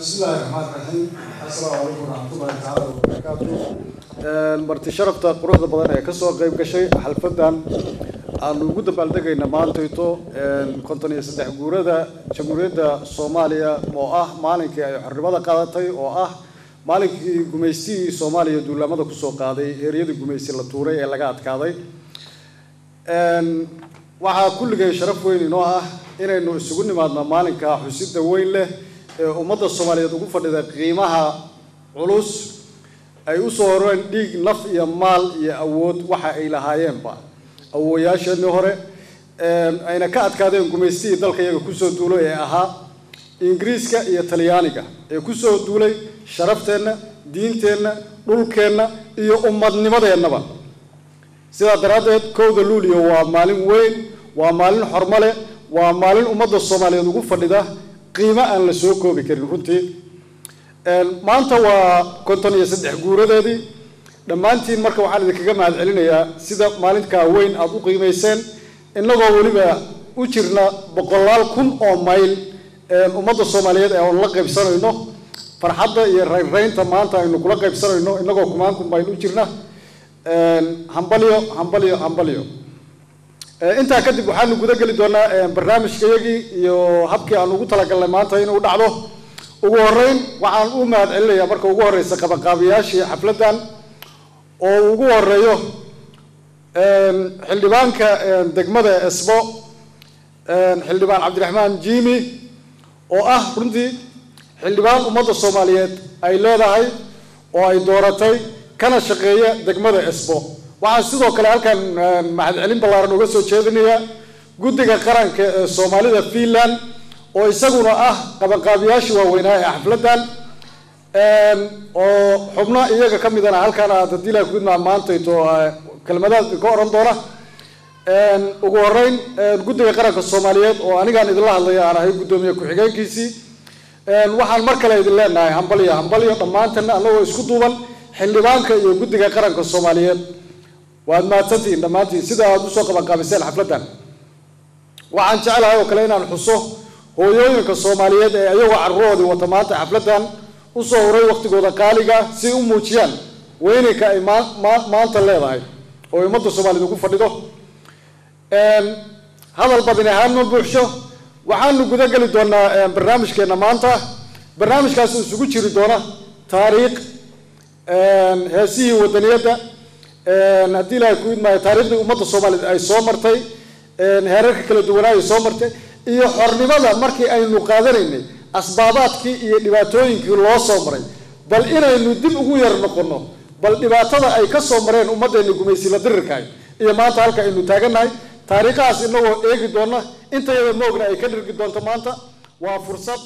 Bismi Illaahi Raxmaan Raxiim. Assalaamu calaykum waraxmatullaahi tacaala wabarakaatu. Marti sharafta quruxda badan ee kasoo qeyb gashay xalfadan aanu ugu dabaaldegayna maantayto 53 guurada Jamhuuriyadda Soomaaliya, oo ah maalinkii ay xornimada qaadatay, oo ah maalinkii gumaystihii Soomaaliya duulaamada kusoo qaaday, heeryadii gumaysi la tuuray ee laga adkaaday. Waxaa kulligay sharaf weyn inoo ah inaynu isugu nimaadno maalinka xusida weyn leh ee ummadda Soomaaliyeed ugu fadhida qiimaha culus ay usoo horeen dhiig, naf iyo maal iyo awood waxa ay lahaayeenba awooyaasheenii hore, ayna ka adkaadeen gumaystihii dalka iyaga kusoo duulay ee ahaa Ingiriiska iyo Talyaaniga ee kusoo duulay sharafteenna, diinteenna, dhulkeenna iyo ummadnimadeennaba. Sidaa daraaddeed 1-da Luuliyo waa maalin weyn, waa maalin xormo leh, waa maalin ummadda Soomaaliyeed ugu fadhida qiimo aan la soo koobi karin. Runtii maanta waa 53 guuradeedii. Dhammaantiin marka waxaan idinkaga mahad celinayaa sida maalinkaa weyn aada u qiimayseen, innagoo weliba u jirna boqolaal kun oo mayl ummadda Soomaaliyeed ee oon la qaybsanayno farxadda iyo raynraynta maanta aynu kula qaybsanayno, innagoo kumaan kun mayl u jirna. Hambalyo, hambalyo, hambalyo. Intaa kadib waxaanu guda geli doonaa barnaamijkayagii iyo habkii aan ugu talagalnay maanta inuu dhacdo. Ugu horreyn waxaan u mahad celinayaa marka ugu horreysa qabanqaabiyaashii xafladdan, oo ugu horeeyo xildhibaanka degmada Esbo, Xildhibaan Cabdiraxmaan Jimi, oo ah runtii xildhibaan ummadda Soomaaliyeed ay leedahay oo ay dooratay, kana shaqeeya degmada Esbo. Waxaan sidoo kale halkan mahadcelin ballaaran uga soo jeedinayaa guddiga qaranka ee Soomaalida Finland, oo isaguna ah qabanqaabiyaashii waaweynaa ee xafladdan, oo xubno iyaga ka midana halkaan aad haddii ilaha kudmaa maantayto kelmadaad ka odhan doona. Ugu horeyn guddiga qaranka Soomaaliyeed, oo anigaan idinla hadlaya aan ahay guddoomiye ku-xigeenkiisii, waxaan mar kale idin leenahay hambalyo, hambalyo dhammaantanna, annagoo isku duuban, xildhibaanka iyo guddiga qaranka Soomaaliyeed. Waad mahadsantihiin dhammaantiin sida aad usoo qabanqaabiseen xafladdan. Waxaan jeclahay oo kale inaan xuso hooyooyinka Soomaaliyeed ee ayagoo carruurahoodii wata maanta xafladdan usoo huray waqtigooda qaaliga si u muujiyaan weynanka ay maanta leedahay oo ummadda Soomaaliyeed ugu fadhido. Hadal badin ahaan ma buuxsho. Waxaanu guda geli doonaa barnaamijkeenna maanta, barnaamijkaas isugu jiri doona taariikh, heesihii wadaniyadda, haddii Ilaahay ku idmaayo taariikhdii ummadda Soomaaliyeed ay soo martay, heerarka kala duwanaa ay soo martay, iyo xornimada markii aynu qaadanaynay asbaabaadkii iyo dhibaatooyinkii loo soo maray. Bal inaynu dib ugu yar noqono bal dhibaatada ay ka soo mareen ummaddeena gumaysi la dirirkahay iyo maanta halka aynu taagannahay, taariikhahaas inagoo eegi doona intayada moogna ay ka dhirgi doonto. Maanta waa fursad.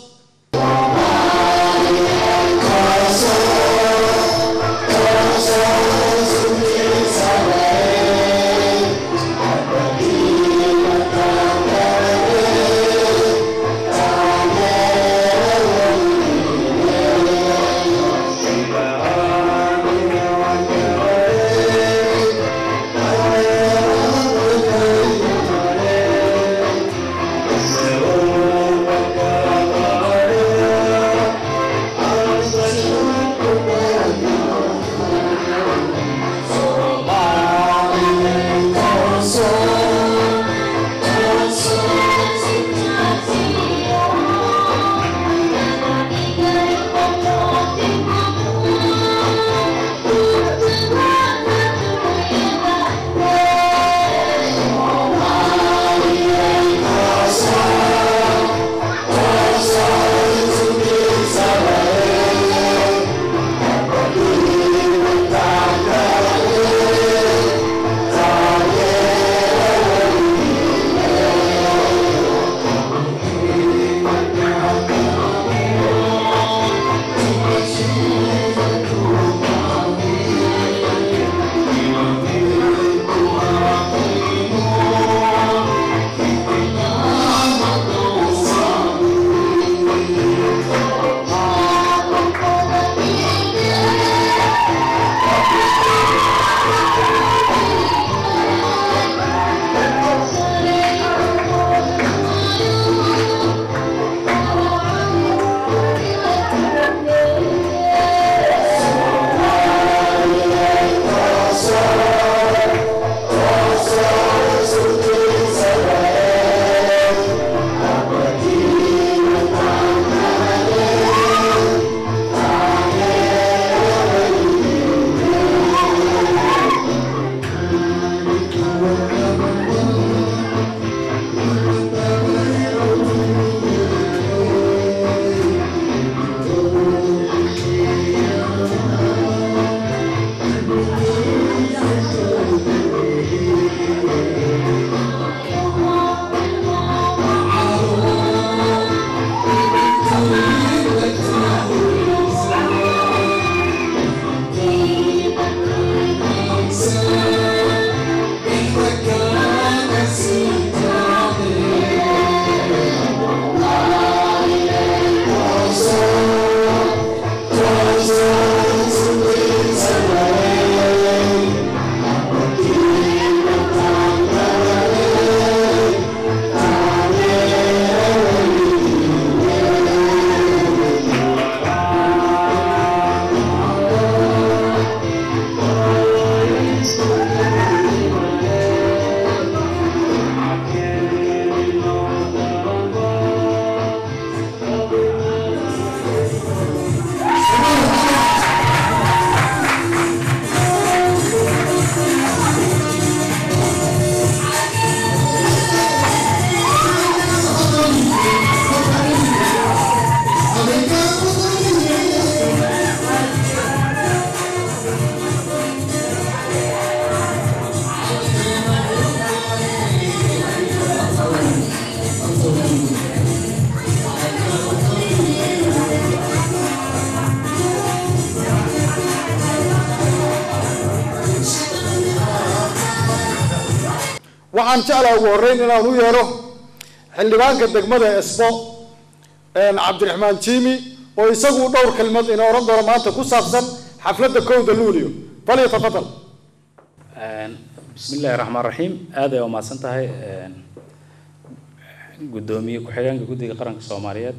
Waxaan jeclaha ugu horreyn inaan u yeero xildhibaanka degmada Esbo, Cabdiraxmaan Jimi, oo isagu dhowr kelmad ina oran doono maanta ku saabsan xafladda 1da Luulio. Falyatafadal. Bismi illaahi raxmaan raxiim. Aad ay umahadsan tahay, guddoomiye ku-xigeenka Guddiga Qaranka Soomaaliyeed.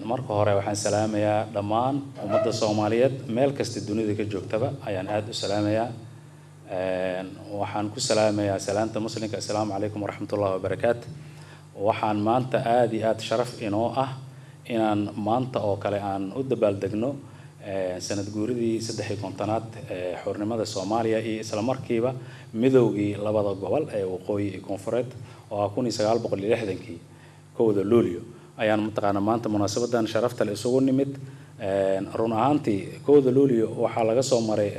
Marka hore waxaan salaamayaa dhammaan ummadda Soomaaliyeed meel kasta dunida ka joogtaba ayaan aada u salaamayaa. Waxaan ku salaamayaa salaanta muslimka: assalaamu calaykum waraxmat ullahi wabarakaatu. Waxaan maanta aada iyo aada sharaf inoo ah inaan maanta oo kale aan u dabaaldegno sanad guuridii 53aad ee xornimada Soomaaliya iyo isla markiiba midowgii labada gobol ee waqooyi iyo koonfureed oo ah 1960-kii 1da Luulyo ayaan mataqaana maanta munaasabadan sharafta le isugu nimid. Run ahaantii 1da Luulyo waxaa laga soo maray,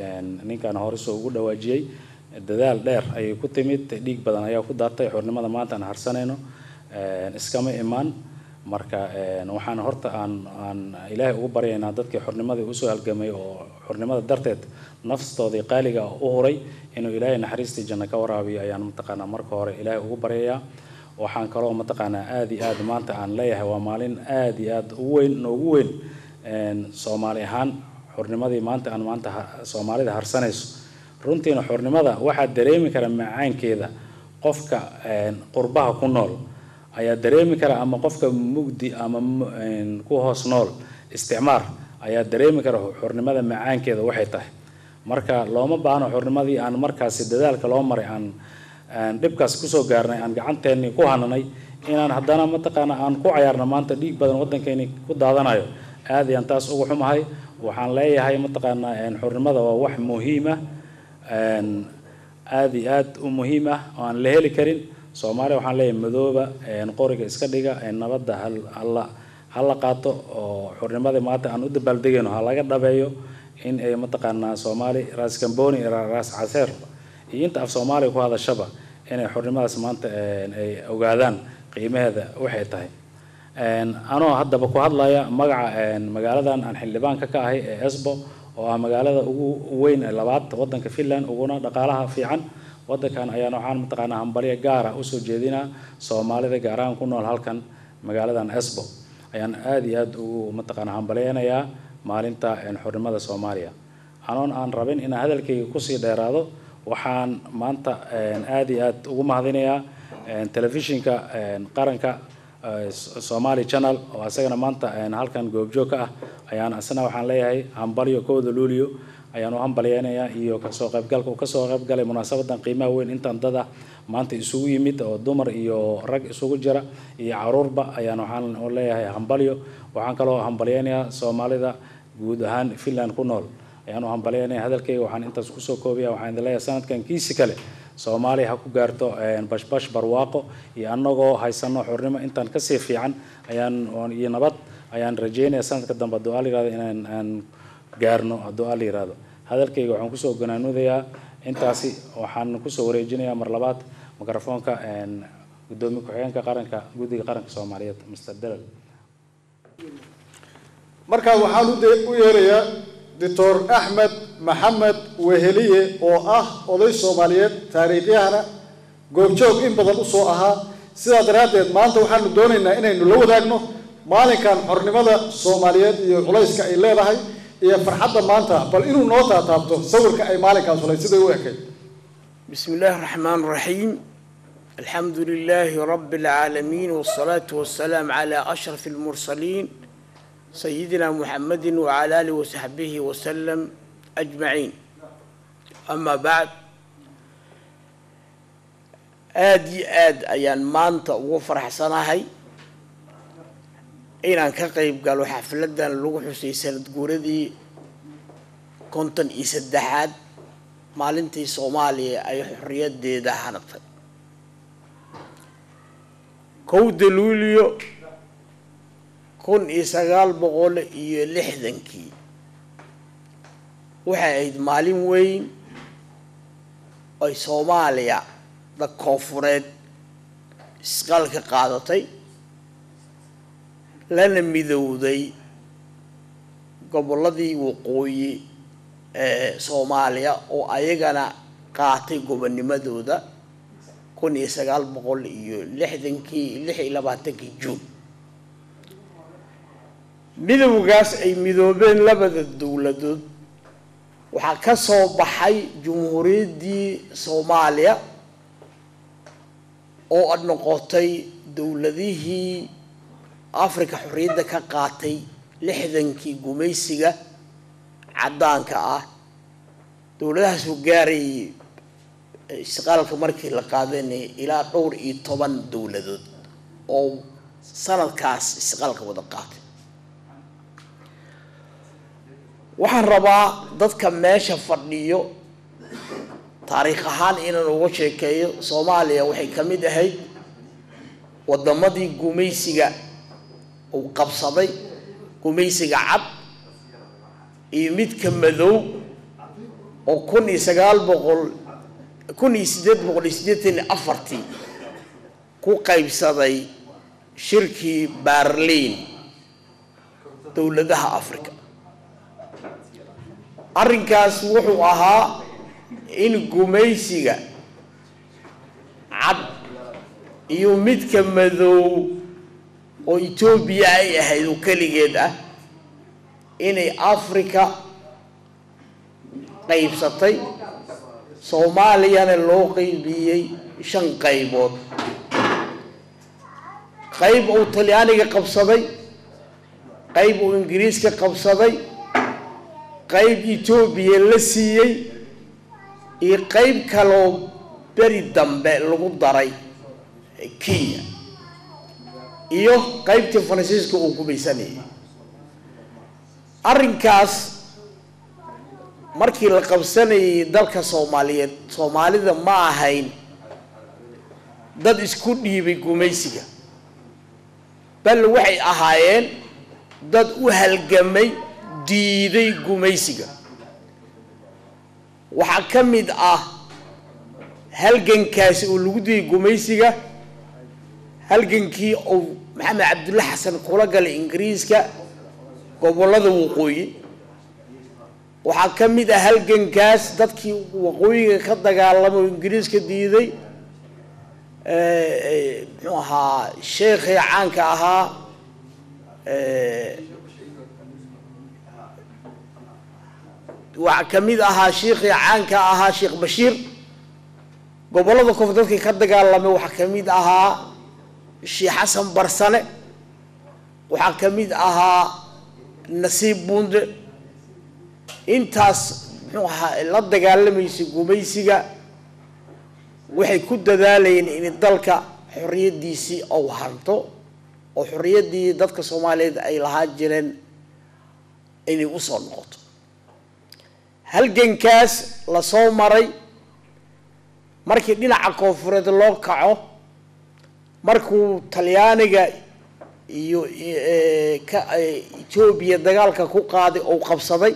ninkan hore soo ugu dhawaajiyey, dadaal dheer ayay ku timid, dhiig badan ayaa ku daatay. Xornimada maanta aan harsanayno iskama imaan. Marka waxaan horta aan Ilaahay ugu baryaynaa dadkii xornimadii usoo halgamay oo xornimada darteed naftoodii qaaliga u huray inuu Ilaahay naxariistii janno ka waraabiyo ayaan mataqaanaa marka hore Ilaahay ugu baryayaa. Waxaan kaloo mataqaanaa aada iyo aad maanta aan leeyahay waa maalin aada iyo aada u weyn, noogu weyn Soomaali ahaan, xornimadii maanta aan maanta Soomaalida harsanayso. Runtiina xornimada waxaa dareemi kara macaankeeda qofka qurbaha ku nool ayaa dareemi kara, ama qofka mugdi ama ku hoos nool isticmaar ayaa dareemi kara xornimada macaankeeda waxay tahay. Marka looma baahno xornimadii aan markaasi dadaalka loo maray, aan dhibkaas kusoo gaarnay, aan gacanteennii ku hananay, inaan haddana mataqaana aan ku cayaarno maanta dhiig badan waddankeeni ku daadanayo. Aad ayaan taas uga xumahay. Waxaan leeyahay mataqaanaa xornimada waa wax muhiim ah, aada iyo aad u muhiim ah oo aan la heli karin. Soomaaliya waxaan leeyahay madooba, qoriga iska dhiga, nabadda hala hala qaato oo xornimadii maanta aan u dabaaldegayno ha laga dhabeeyo in ay mataqaanaa Soomaali raas Kamboni iyo raas Caseer iyo inta af Soomaaliya ku hadashaba inay xornimadaas maanta ay ogaadaan qiimaheeda waxay tahay. Anoo haddaba ku hadlaya magaca magaaladan aan xildhibaanka ka ahay ee Esbo, oo ah magaalada ugu weyn ee labaad waddanka Finland uguna dhaqaalaha fiican waddankan, ayaan waxaan mataqaanaa hambalyo gaara usoo jeedinaa Soomaalida gaar ahaan ku nool halkan magaaladan Esbo. Ayaan aada iyo aada ugu mataqaanaa hambalyeynayaa maalinta xornimada Soomaaliya. Anoon aan rabin inaan hadalkayga kusii dheeraado, waxaan maanta aada iyo aada ugu mahadinayaa telefishinka qaranka, Somali Channel, oo asagana maanta halkan goobjoog ka ah. Ayaan asna waxaan leeyahay hambalyo, 1da Luulyo ayaan u hambalyeynayaa iyo kasoo qaybgalka uu kasoo qaybgalay munaasabadan qiimaha weyn. Intaan dad ah maanta isugu yimid oo dumar iyo rag isugu jira iyo caruurba ayaan waxaan u leeyahay hambalyo. Waxaan kaloo hambalyeynayaa Soomaalida guud ahaan Finland ku nool ayaan u hambalyeynaya. Hadalkayga waxaan intaas kusoo koobaya, waxaan idin leeyahay sanadkan kiisi kale Soomaaliya ha ku gaarto bashbash, barwaaqo iyo annagoo haysano xornimo intaan kasii fiican ayaan iyo nabad ayaan rajeynaya sanadka dambe hadduu Alla yirahdo inaan aan gaarno, hadduu Alla yirahdo. Hadalkayga waxaan kusoo ganaanudayaa intaasi. Waxaan kusoo wareejinayaa mar labaad mikrofoonka guddoomiye ku-xigeenka qaranka, Guddiga Qaranka Soomaaliyeed, Mr Dalal. Markaa waxaan u yeerayaa Doctor Axmed Maxamed Weheliye oo ah oday Soomaaliyeed, taariikhyahana goobjoog in badan usoo ahaa. Sidaa daraaddeed maanta waxaanu doonaynaa inaynu la wadaagno maalinkan xornimada Soomaaliyeed iyo culayska ay leedahay iyo farxadda maanta, bal inuu noo taataabto sawirka ay maalinkaas hulay siday u ekayd. بسم الله الرحمن الرحيم. الحمد لله رب العالمين، والصلاة والسلام على أشرف المرسلين سيدنا محمد وعلى آله وصحبه وسلم أجمعين. أما بعد، aad iyo aad ayaan maanta ugu faraxsanahay inaan ka qayb galo xafladan lagu xusay sanad guuradii 53aad maalintii Soomaaliya ay xorriyaddeeda hanatay, 1da Luuliyo 1960-kii. Waxay ahayd maalin weyn ay Soomaaliya da koonfureed isqalka qaadatay lana midowday gobolladii waqooyi ee Soomaaliya oo ayagana qaatay gobonimadooda. 1960-kii 26-kii Juun. Midowgaas ay midoobeen labada dowladood waxaa ka soo baxay Jumhuuriyaddii Soomaaliya oo noqotay dowladihii Africa xorriyadda ka qaatay 60-kii gumaysiga caddaanka ah. Dowladahaas uu gaarayay istiqlaalka markii la qaadanayay ilaa dhowr iyo toban dowladood oo sanadkaas istiqlaalka wada qaatay. Waxaan rabaa dadka meesha fadhiyo taariikh ahaan inaan uga sheekeeyo. Soomaaliya waxay ka mid ahayd waddamadii gumaysiga uu qabsaday, gumaysiga cad iyo midka madow, oo 1884-tii ku qaybsaday shirkii Berliin dowladaha Africa. Arrinkaas wuxuu ahaa in gumaysiga cad iyo midka madow oo Etoobiya ay ahayd oo keligeed ah inay Africa qaybsatay, Soomaaliyana loo qaybiyey 5 qaybood. Qayb uu Talyaaniga qabsaday, qayb uu Ingiriiska qabsaday, qayb Etoobiya la siiyey, iyo qayb kaloo beri dambe lagu daray Kenya, iyo qaybtii Faransiiska uu gumaysanayay. Arrinkaas markii la qabsanayay dalka Soomaaliyeed, Soomaalida ma ahayn dad isku dhiibay gumaysiga, bal waxay ahaayeen dad u halgamay, diiday gumaysiga. Waxaa ka mid ah halgankaasi oo lagu diiday gumaysiga halgankii uu Maxamed Cabdulla Xasan kula galay Ingiriiska gobollada waqooyi. Waxaa ka mid ah halgankaas dadkii waqooyiga ka dagaalamay oo Ingiriiska diiday, muxuu ahaa sheekhii caanka ahaa, waxaa ka mid ahaa sheekhii caanka ahaa Sheekh Bashiir. Gobollada koonfur dadkii ka dagaalamay waxaa ka mid ahaa Sheekh Xasan Barsane, waxaa ka mid ahaa Nasiib Bunde. Intaas muxuu ahaa la dagaalamaysay gumaysiga waxay ku dadaalayeen in dalka xorriyaddiisii uu hanto, oo xorriyaddii dadka Soomaaliyeed ay lahaa jireen inay usoo noqoto. Halgankaas lasoo maray markii dhinaca koonfureed loo kaco, markuu Talyaaniga iyo ka Etoobiya dagaalka ku qaaday ou qabsaday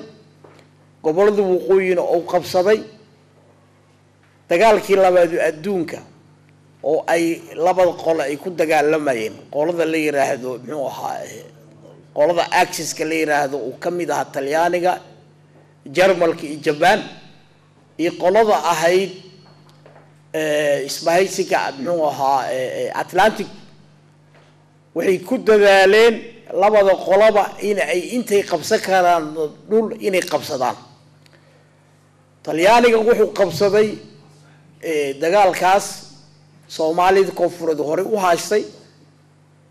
gobollada waqooyina ou qabsaday, dagaalkii labaadu adduunka oo ay labada qolo ay ku dagaalamayeen, qolada la yiraahdo muxuu ahaa qolada Axiska la yiraahdo uu ka mid ahaa Talyaaniga, Jarmalka iyo Jabaan, iyo qolada ahayd isbahaysiga muxuu ahaa Atlantic, waxay ku dadaaleen labada qoloba in ay intay qabsan karaan dhul inay qabsadaan. Talyaaniga wuxuu qabsaday dagaalkaas Soomaalida koonfureed horey u haystay,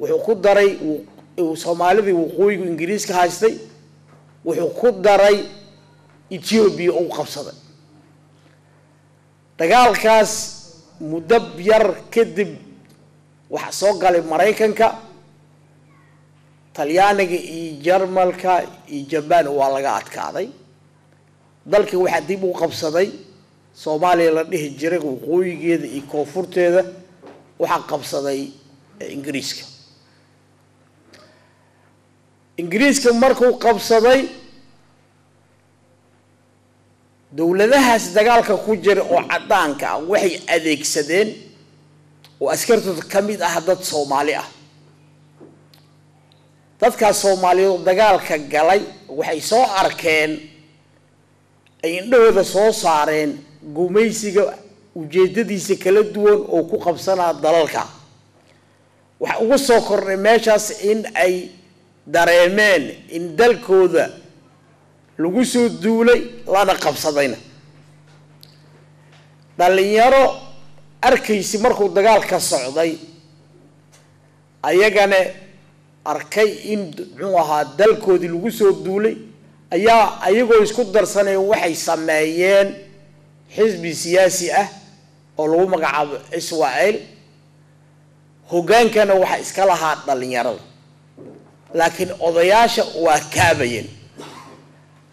wuxuu ku daray Soomaalidii waqooyigu Ingiriiska haystay, wuxuu ku daray Etoobiya uu qabsaday. Dagaalkaas muddo yar kadib waxaa soo galay Maraykanka, Talyaaniga iyo Jarmalka iyo Jabaan waa laga adkaaday. Dalkii waxaa dib u qabsaday Soomaaliya la dhihi jiray waqooyigeeda iyo koonfurteeda waxaa qabsaday Ingiriiska. Ingiriiska markuu qabsaday dowladahaas dagaalka ku jira oo caddaanka ah waxay adeegsadeen oo askartooda ka mid ah dad Soomaali ah. Dadkaas Soomaaliyeed dagaalka galay waxay soo arkeen, ay indhahooda soo saareen gumaysiga Ujeedadiisa kala duwan oo ku qabsanaa dalalka waxa ugu soo kordhay meeshaas in ay dareemeen in dalkooda lagu soo duulay lana qabsadayna. Dhalinyaro arkaysi markuu dagaalka socday ayagana arkay in muxuu ahaa dalkoodii lagu soo duulay ayaa ayagoo isku darsanay waxay sameeyeen xisbi siyaasi ah oo lagu magacaabo Israel. Hogaankana waxa iska lahaa dhalinyarada, laakiin odayaasha waa kaabayeen.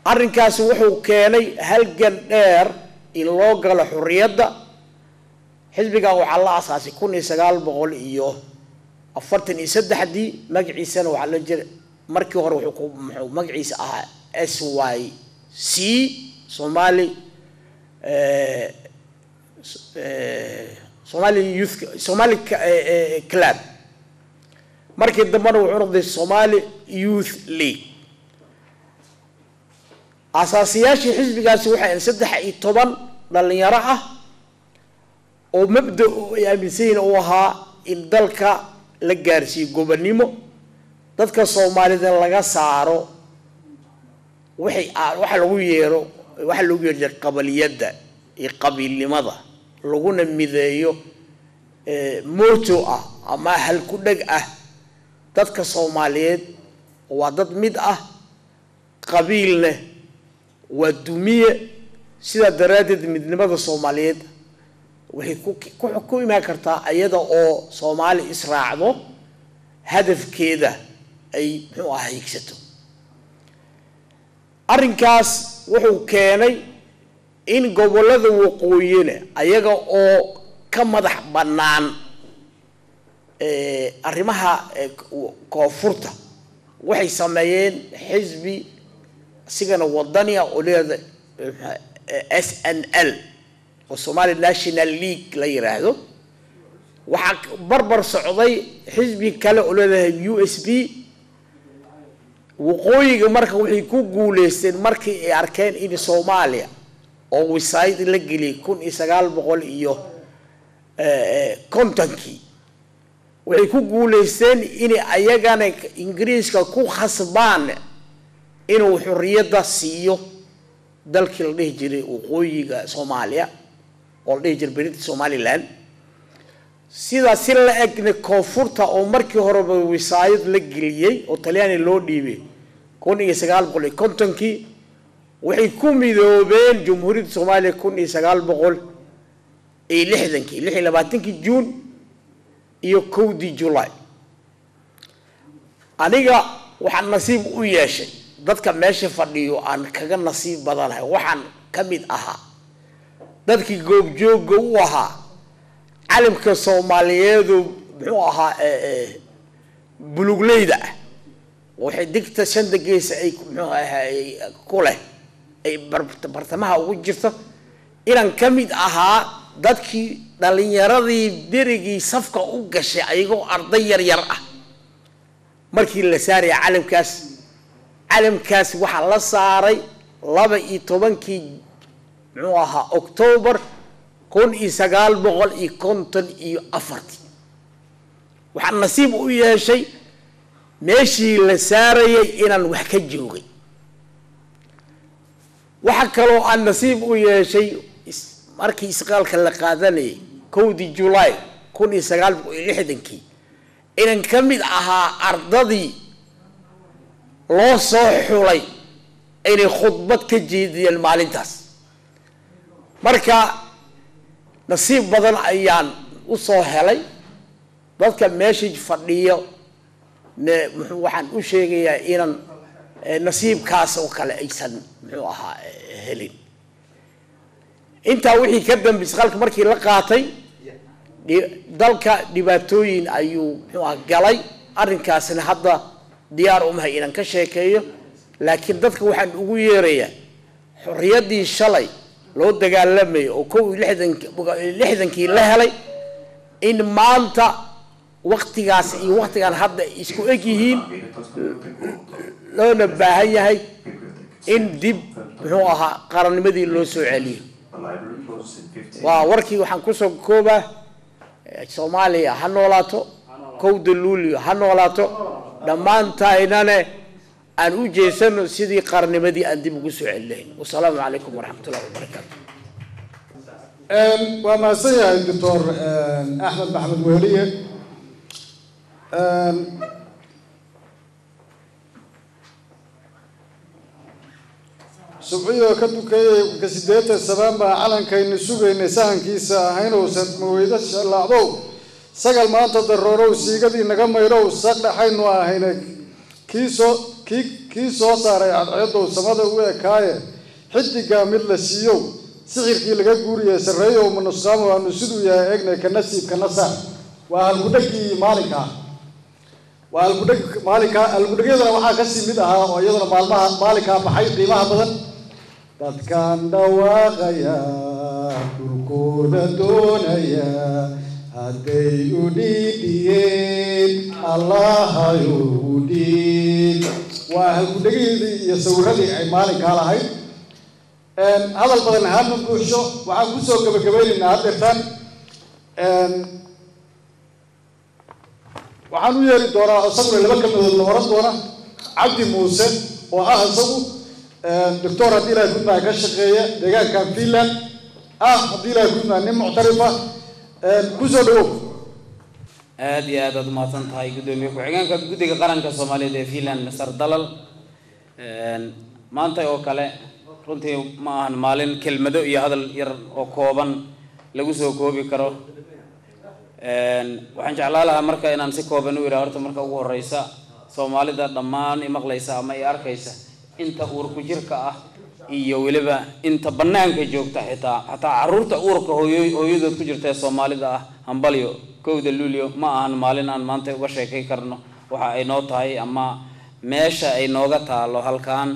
Arrinkaasi wuxuu keenay halgan dheer in loo galo xurriyadda. Xisbigan waxaa la asaasay 1943-dii. Magaciisana waxaa la jira markii hore wuxuu ku muxuu magaciisa ahaa SYC, Somali Youth Somali Club. Markii dambena wuxuu noqday Somali Youth League. Asaasiyaashii xisbigaasi waxay 13 dhalinyaro ah oo mabda ay aaminsan yihiin uu ahaa in dalka la gaarsiiyo gobonnimo, dadka Soomaalida laga saaro waxay waxa lagu yeero waxa lagu yeero jiray qabaliyadda iyo qabiilnimada, laguna mideeyo motto ah ama halku dheg ah: dadka Soomaaliyeed waa dad mid ah, qabiilne waa dumiye. Sidaa daraaddeed midnimada Soomaaliyeed waxay ku imaan kartaa iyada oo Soomaali israacdo, hadafkeeda ay muxuu ahaa higsato. Arrinkaas wuxuu keenay in gobollada waqooyina ayaga oo ka madax bannaan arrimaha koonfurta waxay sameeyeen xisbi isigana wadaniya oo leeda SNL oo Somali National League la yiraahdo. Waxaa barbar socday xisbi kale oo leedahay USB. Waqooyiga marka waxay ku guuleysteen markii ay arkeen in Soomaaliya oo wisaayad la geliyay 1950-kii, waxay ku guuleysteen inay ayagana Ingiriiska ku khasbaan inuu xorriyadda siiyo dalkii la dhihi jiray waqooyiga Soomaaliya oo la dhihi jiray British Somaliland. Sidaa si la egna koonfurta oo markii horeba wisaayad la geliyey oo Talyaani loo dhiibay 1950-kii, waxay ku midoobeen Jumhuuriyadda Soomaaliya 1960-kii, 26-kii Juun iyo 1-dii July. Aniga waxaan nasiib u yeeshay, dadka meesha fadhiyo aan kaga nasiib badanahay, waxaan ka mid ahaa dadkii goobjoogga u ahaa calamka Soomaaliyeedu muxuu ahaa bulugleyda ah waxay digta shanta geesa ay muxuu ahaa ku leh ay bartamaha ugu jirto, inaan ka mid ahaa dadkii dhalinyaradii berigii safka u gashay ayagoo arday yar yar ah markii la saaraya calamkaas. Calamkaas waxaa la saaray 12-kii muxuu ahaa October 1954-tii. Waxaan nasiib u yeeshay meeshii la saarayay inaan wax ka joogay. Waxa kaloo aan nasiib u yeeshay markii isqaalka la qaadanayay 1-dii July 1960-kii inaan ka mid ahaa ardadii loo soo xulay inay khudbad ka jeediyeen maalintaas. Marka nasiib badan ayaan u soo helay. Dadka meesha fadhiyo ne muxuu waxaan u sheegayaa inaan nasiibkaas oo kale aysan muxuu ahaa helin. Intaa wixii ka dambe isqaalka markii la qaatay dalka dhibaatooyin ayuu muxuu ahaa galay. Arrinkaasna hadda diyaar umahay inaan ka sheekeeyo, laakiin dadka waxaan ugu yeerayaa xorriyaddii shalay loo dagaalamayay oo 61-kii la helay in maanta waktigaas iyo waktigan hadda isku eg yihiin, loona baahan yahay in dib muxuu ahaa qarannimadii loo soo celiyo. Waa warkii waxaan kusoo koobaa, Soomaaliya ha noolaato, 1-da Luulyo ha noolaato, dhammaantaynane aan u jeesano sidii qarnimadii aan dib ugu soo celinayn. Wasalaamu calaykum waraxmatullahi wabarakaatu. Waa mahadsan yahay Doctor Axmed Maxamed Weheliye. Subciyo ka dukeeyey ka 87 baa calankaynu sugaynay sahankiisa ahaynow sadmaweyda shallaacdow sagal maanta daroorow siigadii naga maydhow saqdhaxaynu ahaynay kii soo kii kii soo saaray cadceedow samada u ekaaye xidigaa mid la siiyow sixirkii laga guuriyey sarreeyow manusqaamo aanu siduu yahay eegnay ka nasiibka saar. Waa halkudhegii maalinkaa, waa halkudheg maalinkaa. Halkudhegyadana waxaa kasii mid ahaa oo iyaduna maalmaha maalinkaa baxay qiimaha badan: dadkaan dhawaaqaya dhulkooda doonaya hadday u dhiidhiyeen Allahayo u dhiib. Waa halkudhegyadii iyo sawiradii ay maalinkaa lahayd. Hadal badan hama buuxsho. Waxaan kusoo gabagabaynaynaa haddeertaan, waxaan u yeeri doonaa isaguna laba kelmadood la oran doona Cabdi Muuse oo ah isagu doctor haddii Ilahay kudmaa ka shaqeeya deegaankan Finland ah, haddii Ilahay kudmaa nin muctarif ah. Kusoo dhawow. Aada iyo aad aad umahadsan tahay, guddoomiye ku-xigeenka guddiga qaranka Soomaaliyeed ee Finland, Mister Dalal. Maanta oo kale runtii ma ahan maalin kelmado iyo hadal yar oo kooban lagu soo koobi karo. Waxaan jeclaa lahaa marka inaan si kooban u yidhaha: horta marka ugu horeysa, Soomaalida dhammaan i maqlaysa ama i arkaysa, inta uurku jirka ah iyo weliba inta banaanka joogta, xitaa xataa carruurta uurka hooyo hooyadood ku jirta ee Soomaalida ah, hambalyo. 1-da Luulyo ma ahan maalin aan maanta uga sheekay karno waxa ay noo tahay ama meesha ay nooga taalo halkan.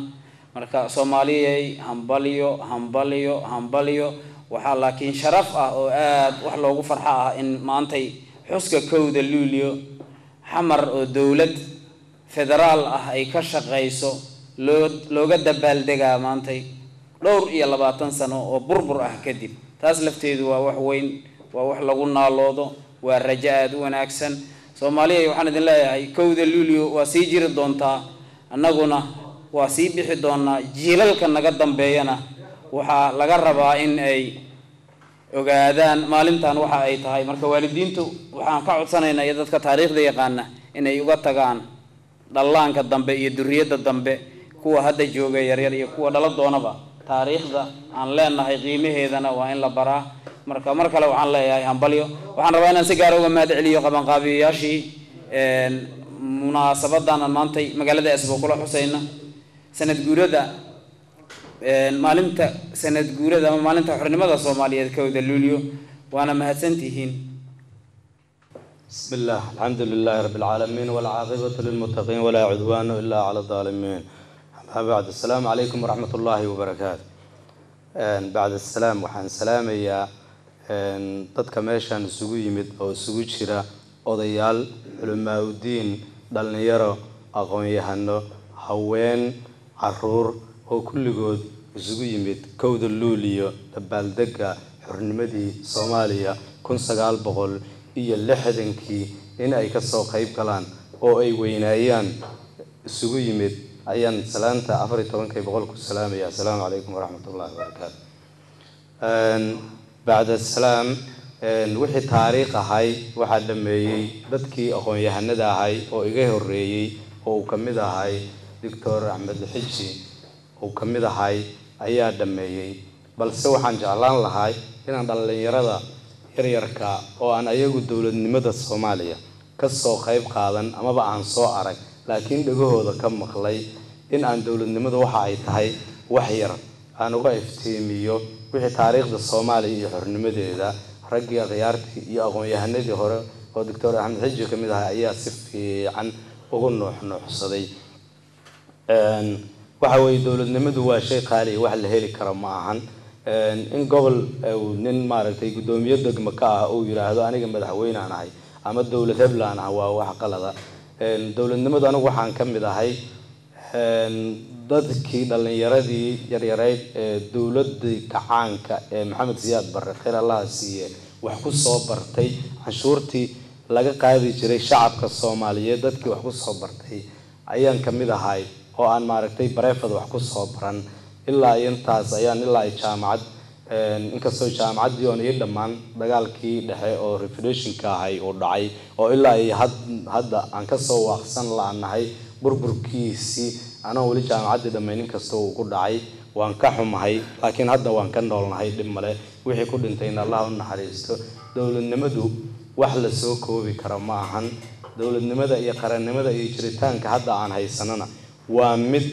Marka Soomaaliyey, hambalyo, hambalyo, hambalyo. Waxaa laakiin sharaf ah oo aad wax loogu farxo ah in maantay xuska 1-da Luulyo Xamar oo dowlad federaal ah ay ka shaqayso loo looga dabaaldegaa maantay, dhowr iyo 20 sano oo burbur ah kadib. Taas lafteedu waa wax weyn, waa wax lagu naaloodo, waa rajo aada u wanaagsan. Soomaaliya, waxaan idin leeyahay 1-da Luulyo waa sii jiri doontaa, annaguna waa sii bixi doonaa. Jiilalka naga dambeeyana waxaa laga rabaa in ay ogaadaan maalintan waxa ay tahay. Marka waalidiintu waxaan ka codsanaynaa iyo dadka taariikhda yaqaana inay uga tagaan dhallaanka dambe iyo duriyadda dambe, kuwa hadda jooga yaryar iyo kuwa dhala doonaba, taariikhda aan leenahay qiimaheedana waa in la baraa. Marka mar kale waxaan leeyahay hambalyo. Waxaan rabaa inaan si gaara uga mahad celiyo qabanqaabiyayaashii munaasabadan aan maantay magaalada Esbo kula xusayna sanad guurada, maalinta sanad guurada ama maalinta xornimada Soomaaliyeed, 1-da Luulyo. Waana mahadsantihiin. بسم الله، الحمد لله رب العالمين، والعاقبة للمتقين، ولا عدوان إلا على الظالمين، أما بعد، السلام عليكم ورحمة الله وبركاته. بعد السلام، waxaan salaamayaa dadka meeshaan isugu yimid oo isugu jira odayaal, culimaaudiin, dhallinyaro, aqoon-yahano, haween, caruur, oo kulligood isugu yimid 1-da Luuliyo dabaaldega xornimadii Soomaaliya 1960-kii in ay kasoo qayb galaan oo ay weynaayaan isugu yimid ayaan salaanta 14-kii boqol ku salaamaya. Asalaamu calaykum waraxmat ullahi wabarakaatu. Bacda asalaam, wixii taariikh ahay waxaa dhameeyey dadkii aqoon-yahanada ahay oo iga horeeyey, oo uu ka mid ahay Doctor Axmed Xiji uu ka mid ahay ayaa dhameeyey. Balse waxaan jeclaan lahay inaan dhallinyarada yaryarka oo aan ayagu dowladnimada Soomaaliya ka soo qayb qaadan amaba aan soo arag laakiin dhagahooda ka maqlay in aan dowladnimada waxa ay tahay wax yar aan uga iftiimiyo. Wixii taariikhda Soomaaliya iyo xornimadeeda, raggii akhyaartii iyo aqoon-yahanadii hore oo Doctor Axmed Xiji ka mid ahay ayaa si fiican ugu nuuxnuuxsaday. Waxa weeye, dowladnimadu waa shay qaaliya, wax la heli karo ma ahan. In gobol nin maaragtay guddoomiye degmo ka ah uu yiraahdo aniga madaxweynaan ahay ama dowlad heblaan ah waa wax qalada. Dowladnimadu, anigu waxaan ka mid ahay Dadkii dhallinyaradii yaryarayd ee dowladii kacaanka ee Maxamed Siyaad Barre, khayr Allaha siiye, wax ku soo bartay canshuurtii laga qaadi jiray shacabka Soomaaliyeed, dadkii wax ku soo bartay ayaan kamid ahay, oo aan maaragtay private wax ku soo baran ilaa intaas ayaan ilaa ay jaamacad. Inkastoo jaamacaddii oon ii dhammaan dagaalkii dhexe oo revolutionka ahay uu dhacay, oo ilaa iyo hadda aan kasoo waaqsan la-nahay burburkiisii, anoo weli jaamacaddii dhammayn inkastoo uu ku dhacay, waan ka xumahay, laakiin hadda waan ka noolnahay, dhib male. Wixii ku dhintayna Allah u naxariisto. Dowladnimadu wax la soo koobi karo ma ahan. Dowladnimada iyo qarannimada iyo jiritaanka hadda aan haysanana waa mid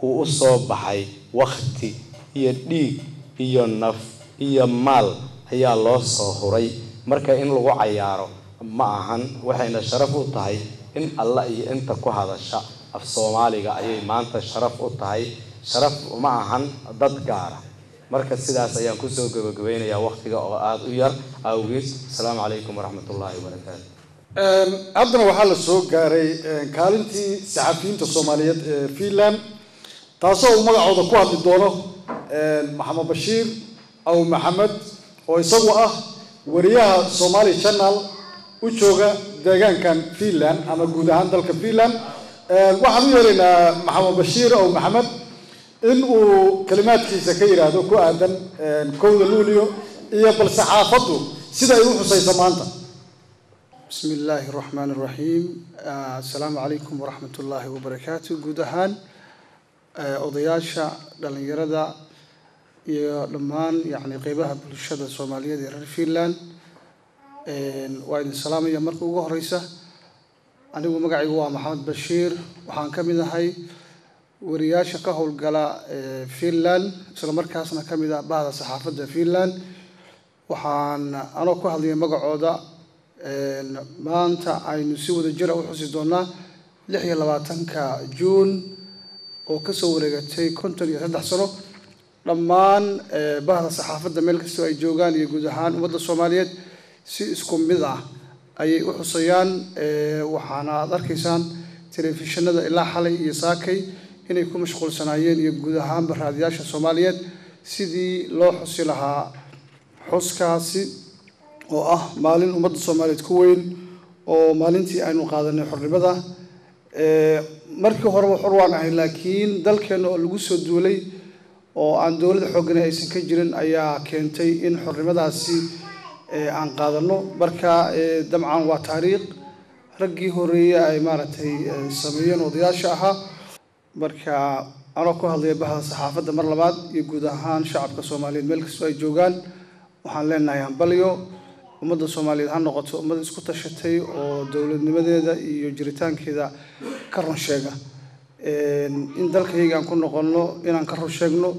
uu u soo baxay wakti iyo dhiig iyo naf iyo maal ayaa loo soo huray. Marka in lagu cayaaro ma ahan, waxayna sharaf u tahay in alla iyo inta ku hadasha af Soomaaliga ayay maanta sharaf u tahay, sharaf ma ahan dad gaara. Marka sidaas ayaan kusoo gabagabeynayaa waqtiga oo aada u yar awgiis. Asalaamu calaykum waraxmatullaahi wabarakaatu. Haddana waxaa la soo gaaray kaalintii saxafiyiinta Soomaaliyeed ee Finland, taasoo uu magacooda ku hadli doono Maxamed Bashiir Aw Maxamed, oo isagu ah wariyaha Somali Channel u jooga deegaankan Finland ama guud ahaan dalka Finland. Waxaan u yeeraynaa Maxamed Bashiir Aw Maxamed in uu kalimaadkiisa ka yidhaahdo ku aadan 1da Luulio iyo bal saxaafaddu sida ay u xusayso maanta. بسم الله الرحمن الرحيم. السلام عليكم ورحمة الله وبركاته. Guud ahaan odayaasha, dhalinyarada iyo dhammaan yani qeybaha bulshada Soomaaliyeed ee reer Finland, waa idin salaamaya. Marka ugu horeysa, anigu magacaygu waa Maxamed Bashiir, waxaan ka mid ahay wariyaasha ka howlgala Finland, isla markaasna ka mid ah bahda saxaafadda Finland. Waxaan anoo ku hadlaya magacooda, maanta aynu si wada jira u xusi doonaa 26-ka Juun oo kasoo wareegatay 53 sano. Dhammaan bahda saxaafadda meel kastoo ay joogaan iyo guud ahaan ummadda Soomaaliyeed si isku mid ah ayay u xusayaan. Waxaana aad arkaysaan telefishinada ilaa xalay iyo saakay inay ku mashquulsanaayeen iyo guud ahaanba raadiyaasha Soomaaliyeed sidii loo xusi lahaa xuskaasi, oo ah maalin ummadda Soomaaliyeed ku weyn, oo maalintii aynu qaadanay xornimada. Markii horeba xor waan ahay, laakiin dalkeena oo lagu soo duulay oo aan dowladda xooggan aysan ka jirin ayaa keentay in xornimadaasi aan qaadano. Marka dabcan waa taariikh raggii horeeyey ay maaragtay sameeyeen odayaasha ahaa. Marka anoo ku hadlaya bahda saxaafadda mar labaad iyo guud ahaan shacabka Soomaaliyeed meel kastoo ay joogaan, waxaan leenahay hambalyo. Ummadda Soomaaliyeed ha noqoto ummad isku tashatay oo dowladnimadeeda iyo jiritaankeeda ka run sheega. In dalkayaga aan ku noqonno inaan ka run sheegno,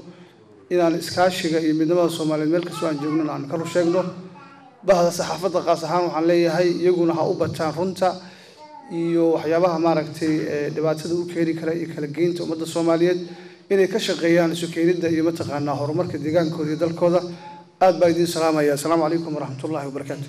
inaan iskaashiga iyo midnimada Soomaaliyeed meel kastoo aan joogno aan ka run sheegno. Bahda saxaafadda qaas ahaan waxaan leeyahay iyaguna ha u bataan runta iyo waxyaabaha maaragtay dhibaatada u keeni kara iyo kala geynta ummadda Soomaaliyeed, inay ka shaqeeyaan isu keenidda iyo mataqaanaa horumarka deegaankooda iyo dalkooda. Aad baan idiin salaamaya. Asalaamu calaykum waraxmatullahi wabarakaatu.